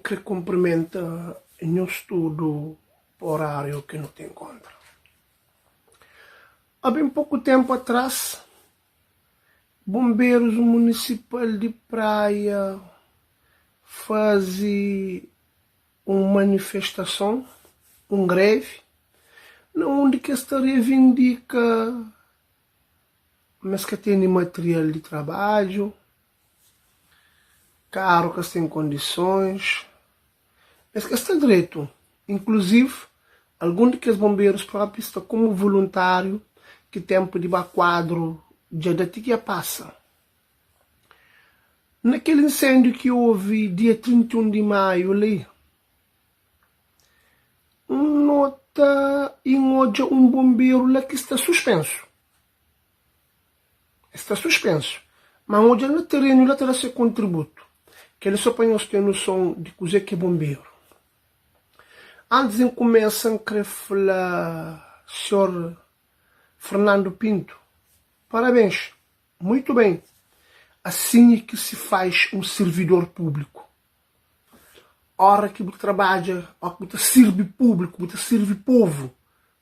kre kunprimenta nhos tudu pa oráriu ki nu ta inkontra. A ben poku tenpu atrás, bonberus munisipal di Praia faze un manifestason, un grevi, na undi ki es ta reivindika ma es ka tene material di trabadju, karu ka sta en kondisons, es ka sta dretu. Inkluziv, algun di kes bonberus propi sta komu vuluntariu ki tenpu di ba kuadru dja da ti ki e pasa. Na kel insendiu ki ovi dia 31 di maiu li, N nota i N odja un bonberu la ki sta suspensu. El sta suspensu, ma N odja-l na terenu la ta da se kontributu. Kel-li so pa nhos ten noson di kuzê ki é bonberu. Antis di N kumesa, N krê fla Sinhor Fernando Pinto, parabens, muitu ben. Asin é ki si faz un sirvidor públiku. Ora ki bu ta trabadja, ora ki bu ta sirbi públiku, bu ta sirbi povu,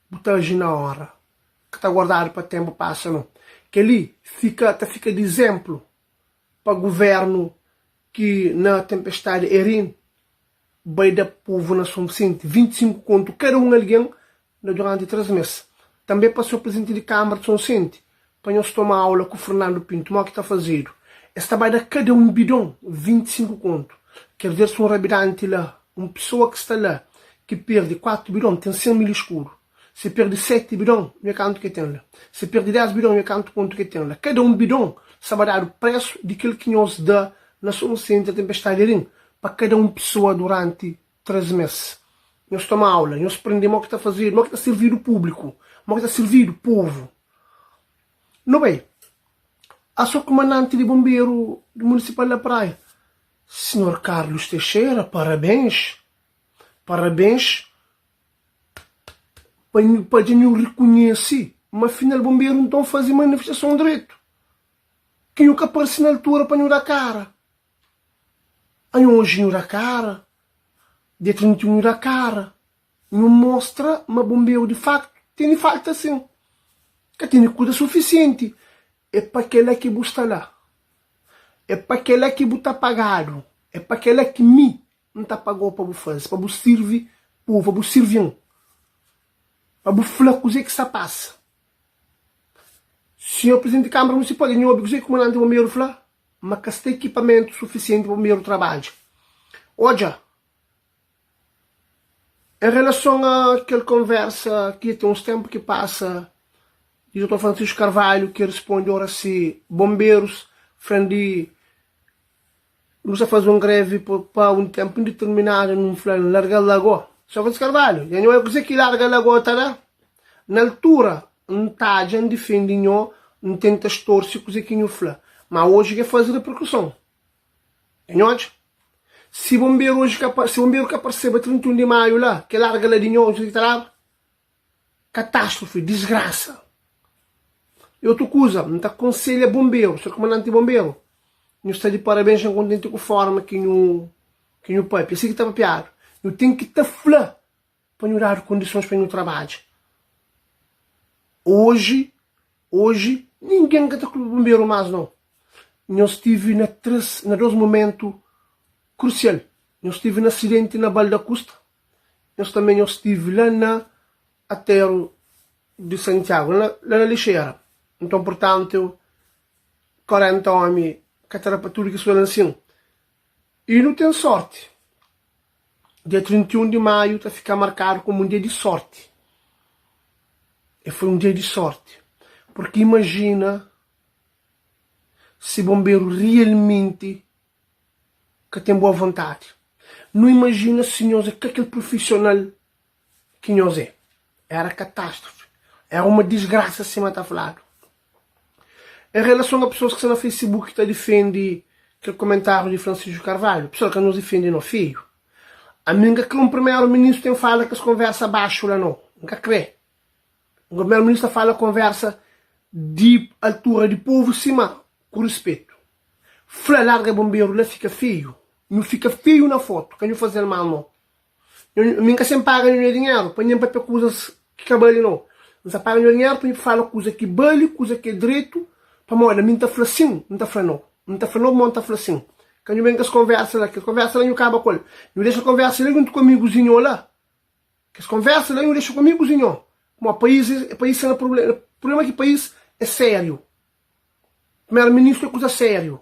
bu ta aji na ora. Ka ta guardadu pa tenpu pasa no. Kel-li fika ta fika di izénplu pa guvérnu ki na tenpestadi Erin bai da povu na Son Visenti 25 kontu kada un algen na duranti 3 mes. Tanbe pa seu prizidenti di Kâmara di Sonsente pa nhos toma aula ku Fernando Pinto mo ki ta fazedu. Es ta bai da kada un bidon 25 kontu. Ker dizer si un rabidanti la, un pesoa ki sta la ki perde 4 bidon ten 100 mil iskudu. Si perde 7 bidon, nho kantu ke ten la? Si perde 10 bidon, nho kantu kontu ke ten la? Kada un bidon sta ba dadu presu di kel ki nhos da na Sonsente na tenpestadi Erin pa kada un pesoa duranti 3 mes. Nhos toma aula, nhos prende mo ki ta fazedu, mo ki ta sirvidu públiku, mo ki ta sirvidu povu. Nu bai. Aso kumandanti di bonberu di munisipal da Praia, Sinhor Carlos Teixeira, parabéns. Parabéns pa nhu, pa dja nhu rikunhese ma final bonberu nton faze manifestason dretu. Ki nhu ka parse na altura pa nhu da kara. Anho oji nhu da kara, dia 31 nhu da kara, nhu mostra ma bonberu di faktu tene falta sin, ka tene kuza sufisienti. É pa kela ki bu sta la, é pa kela ki bu ta pagadu, é pa kela ki mi N ta pagau pa bu faze, pa bu sirvi povu, pa bu sirvi-m, pa bu fla kuzê ki sta pasa. Sinhor Prizidenti di Kâmara Munisipal, dja nhu obi kuzê ki Kumandanti Bonberu fla? Ma ka sta ekipamentu sufisienti pa bonberu trabadja. Odja, en relason a kel konversa ki dja ten uns tenpu ki pasa di Doutor Francisco Carvalho ki risponde Oracy Bonberus fla-m di Nu sta faze un grevi pa un tenpu indeterminadu nu fla larga lagoa. Só Francisco Carvalho, dja nho oia kuzê ki larga lagoa ta da? Na altura N tadja N difende nho, N tenta storse kuzê ki nhu fla, ma oji ke faze reperkuson. Dja nho odja? Si bonberu oji ka si bonberu ka parseba 31 di maiu la, ke larga la di nho, kuzê ki ta daba? Katastrofi, disgrasa. E otu kuza, N ta konselha bonberu, ser kumandanti di bonberu, nhu sta di parabens, N kontenti ku forma ki nhu ki nhu papia, si ki ta papiadu, nhu ten ki ta fla pa nhu dadu kondisons pa nhu trabadja. Oji, oji ningen ka ta kulpa bonberu mas nau. Nhos stivi na 3, na 2 mumentu krusial, nhos stivi na asidenti na Bal da Kusta, Nhos tanbe nhos stive la na ateru di Santiagu, la na lixera. Nton, purtantu, 40 omi ka ta da pa tudu kes kuza la nsin. I nu ten sorti. Dia 31 di maiu ta fika markadu komu un dia di sorti. E foi un dia di sorti. Purki imajina si bonberu rialmenti ka ten boa vontadi. Nu imajina si nhos é ka kel prufisional ki nhos é. Era katastrofi. Era uma disgrasa sima ta fladu. En relason a pesoas ki sta na Facebook ki ta difende kel komentariu di Francisco Carvalho, pessoal ka nhos difende no feio. Ami N ka kre un primeru ministru ten fala kes konversa baxu la no. N ka kre. Un primeru ministru ta fala konversa di altura di povu sima ku rispetu. Fla larga bonberu la fika feiu. Nhu fika feiu na fotu, ka nhu faze-l mal no. Nhu, mi N ka sen paga nhu nha dinheru pa nha N papia kuzas ki ka bali no. N sa paga nhu dinheru pa nhu fala kuza ki bali, kuza ki é dretu, pamodi ami N ta fla sin, N ta fla no. N ta fla no pamodi N ta fla sin. Ka nhu ben kes konversa la, kes konversa la nhu kaba ku el. Nhu dexa konversa la djuntu ku amigus di nho la. Kes konversa la nhu dexa ku amigus di nho. Pamodi país, país sta na prublema, prublema ki país é sériu. Primeru ministru é kuza sériu.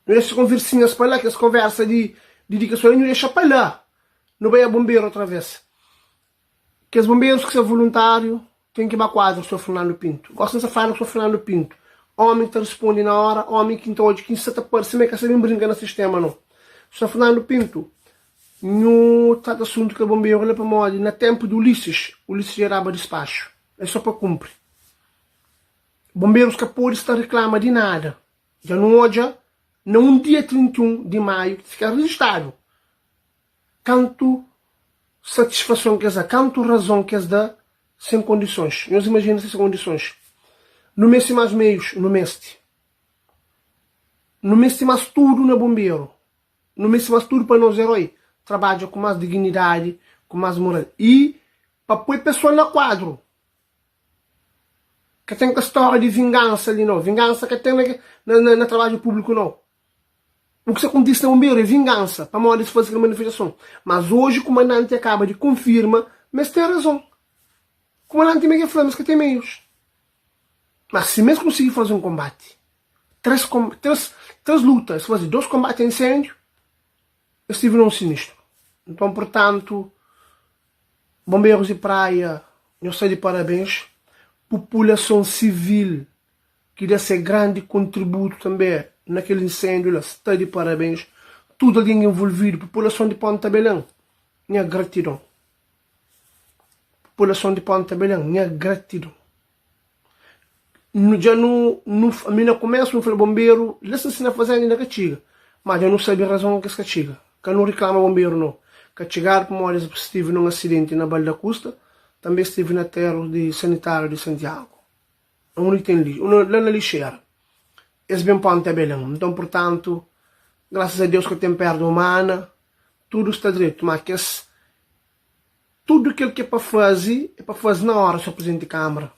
Nu dexa konversinhas pa la, kes konversa di di kes nu dexa pa la. Nu bai a bonberu otra vez. Kes bonberus ki sta voluntáriu ten ki ba kuadra ku Sr. Fernando Pinto. Gosi N sta fala ku Sr. Fernando Pinto, omi ki ta risponde na ora, omi ki N ta odja ki N sta ta parse ma el ka sta ben brinka na sistema no. Sr. Fernando Pinto, nhu trata asuntu kel bonberu la pamodi na tenpu di Ulisses, Ulisses dja daba dispaxu. É so pa kunpri. Bonberus ka pode sta riklama di nada. Dja nu odja na un dia 31 di maiu ki fika rijistadu kantu satisfason ki es da, kantu razon ki es da sen kondisons. Nhos imajina si sen kondisons. Nu meste mas meius? Nu meste. Nu meste mas tudu na bonberu. Nu meste mas tudu pa nos eroi trabadja ku mas dignidadi, ku mas moral i pa poi pesoal na kuadru. Ka ten kel stória di vingansa li nau. Vingansa ka ten na, na, na trabadju públiku nau. U ki sta kontise na Bomberu é vingansa pamodi es faze kel manifestason. Mas oji kumandanti akaba di konfirma ma es ten razon. Kumandanti mê ke fla ma es ka ten meius. Mas si ma es konsigi faze un konbati, 3, 3, 3 luta, es faze 2 konbati a insendiu, es tive na un sinistru. Nton, purtantu, Bomberus di Praia, nhos sta di parabens. Populason sivil ki da se grandi kontributu tanbe na kel insendiu la sta di parabens. Tudu algen envolvidu, populason di Ponta Belen, nha gratidon. Populason di Ponta Belen, nha gratidon. Nu dja nu, nu, mi na kumesu nu fla bonberu la sta si na fazenda inda ka txiga, ma dja nu sabi razon ki es ka txiga. Ka nu riklama bonberu no. Ka txigadu pamodi es stivi nun asidenti na Bal da Kusta, tanbe es stivi na ateru di sanitariu di Santiagu, na undi ki ten lixu, la na lixera. Es ben Ponta Belen. Nton, purtantu, grasas a Deus ka ten perda umana, tudu sta dretu, ma kes Tudu kel ki é pa faze, é pa faze na óra, Sr. Prizidenti di Kámara.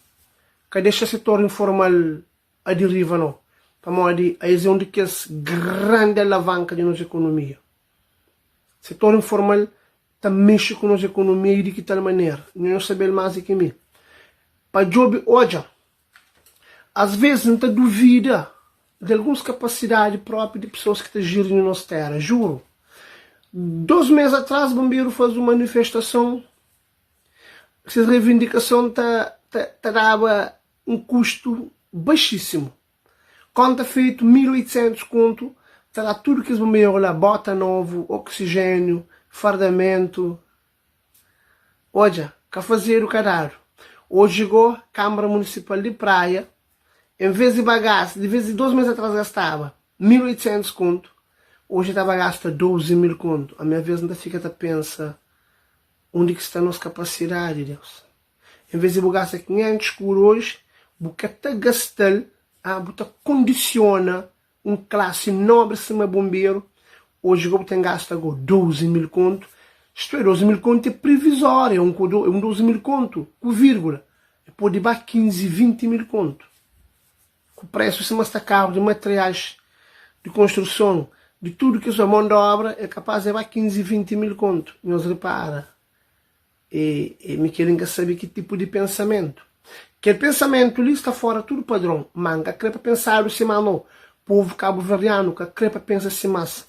Ka dexa setor informal a deriva, nau, pamodi aes é un di kes grandi alavanka di nos ekonomia. Setor informal ta mexe ku nos ekonomia i di ki tal manera? Nho sabe-l más di ki mi. Pa djobe odja As vezes N ta duvida di alguns kapasidadi propi di pesoas ki ta jiri na nos tera, juru. Dos mes atras bonberu faze un manifestason, ses reivindikason ta ta daba un kustu baxísimu. Konta fetu, 1800 kontu ta da tudu kes bonberu la bota novu, oksijéniu, fardamentu, Odja, ka fazedu ka dadu. Oji go, Kâmara Munisipal di Praia, en vez di ba gasta, di vez di dos mes atras gastaba 1800 kontu, oji ta ba gasta 12000 kontu. Ami aves N ta fika ta pensa, undi ki sta nos kapasidadi, Deus? En vez di bu gasta 500 skudu oji, bu ka ta gastal, ah, bu ta kondisiona Un klasi nobri sima bonberu, oji go bu ten gasta go 12 mil kontu, istu é, 12 mil kontu é privizória, é un é un 12 mil kontu ku vírgula, é pode ba 15, 20 mil kontu. Ku presu sima sta karu di materiais di konstruson, di tudu kes mon di obra, é kapaz di ba 15, 20 mil kontu. Nhos ripara. E, e mi kel N ka sabe ki tipu di pensamentu. Kel pensamentu li sta fora tudu padron, ma N ka kre pa pensadu sima no. Povu kabuverdianu ka kre pa pensa simas.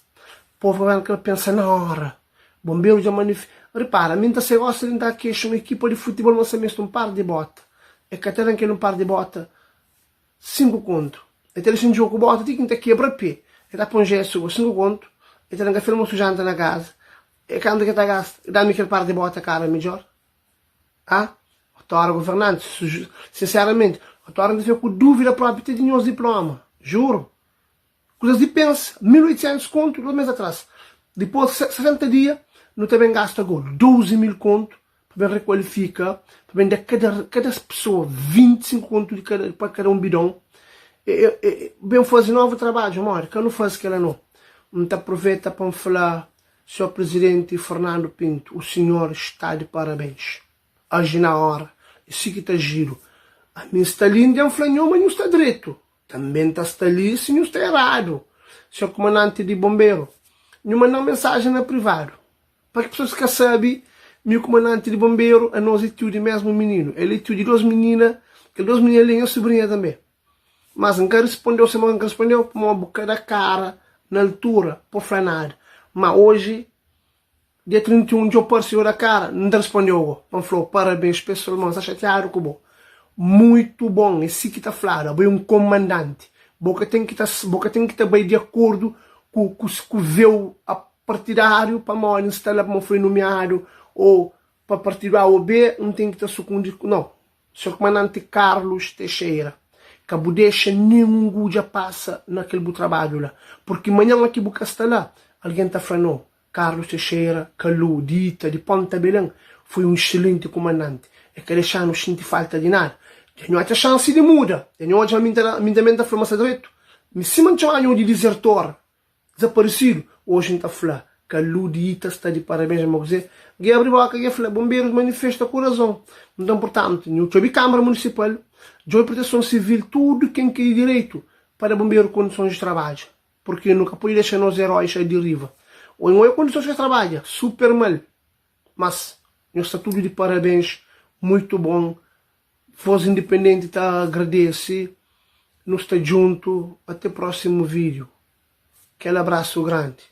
Povu kabuverdianu kre pa pensa na ora. Bonberu dja manif. Ripara, mi N ta sai gosi li N ta kexa un ekipa di futibol ma sa meste un par di bota. E ka ta dan kel un par di bota 5 kontu. E ta dexa-m djoga ku bota ti ki N ta kebra pe. E ta pon jesu go 5 kontu. E ta dan kafe almosu janta na kaza. E kantu ke ta gasta? Dá-mi kel par di bota kara midjor. Ah? Otora governanti, sinseramenti, otora N ta fika ku duvida propi te di nhos diploma. Juru. Kuzas di pensa, 1800 kontu dos mes atras. Dipos 60 dia, nu ta ben gasta go 12 mil kontu pa ben rekualifika, pa ben da kada kada pesoa 25 kontu di kada pa kada un bidon. E, e, e, ben faze novu trabadju, modi? Ka nu faze kela no. N ta aproveta pa N fla Senhor Presidenti Fernando Pinto, o senhor está de parabéns. Aji na ora, é si ki ta ajidu. Ami N sta li N dja N fla nho ma nhu sta dretu. Tanbe N ta sta li si nhu sta eradu. Senhor Kumandanti di Bonberu, nhu manda-m mensajen na privadu. Pa ki pesoas ki ka sabe, mi Kumandanti di Bonberu, anos é tiu di mesmu mininu. El é tiu di dos minina, kel dos minina li é nha subrinha tanbe. Mas N ka rispondeu sima N ka rispondeu pamodi bu ka da kara na altura pa fla nada. Ma oji, dia 31 dja-u parse dja-u da kara, N ta rispondeu go pa N fla-u parabens pesoal ma N sta xatiadu ku bo. Muitu bon, é si ki ta fladu, abo é un komandanti. Bo ka ten ki ta bo ka ten ki ta bai di akordu ku ku ku veu partidáriu pamodi N sta la pamodi foi numiadu o pa partidu A o B N ten ki ta sukundi. Nau. Senhor Kumandante Carlos Teixeira, ka bu dexa ninhun gudja pasa na kel bu trabadju la, purki manhan o ki bu ka sta la, algen ta fla no, Carlos Teixeira, Kalu, di Ita, di Ponta Belen, foi un exselenti kumandante, e ka dexa-nu xinti falta di nada. Dja nhu atxa xansi di muda, dja nhu odja ma mi tanbe N ta fla ma sta dretu. Mi sima N txoma nhu di dizertor, Dezaparesidu, oji N ta fla, Kalu di Ita sta di parabens ma kuzé? Ge abri boka ge fla, Bonberus manifesta ku razon. Nton, purtantu, nhu txobi Kamara Munisipal, djobe Proteson Sivil, tudu ken ki di direitu pa da bonberu kondisons di trabadja, purki nu ka pode dexa nos erois a diriva. Oi, N oia kondisons ki es trabadja, super mal. Mas, nhos sta tudu di parabens, muitu bon. Voz Independente ta agradece, nu sta djuntu, ate próximo vídeo. Kel abraço grande.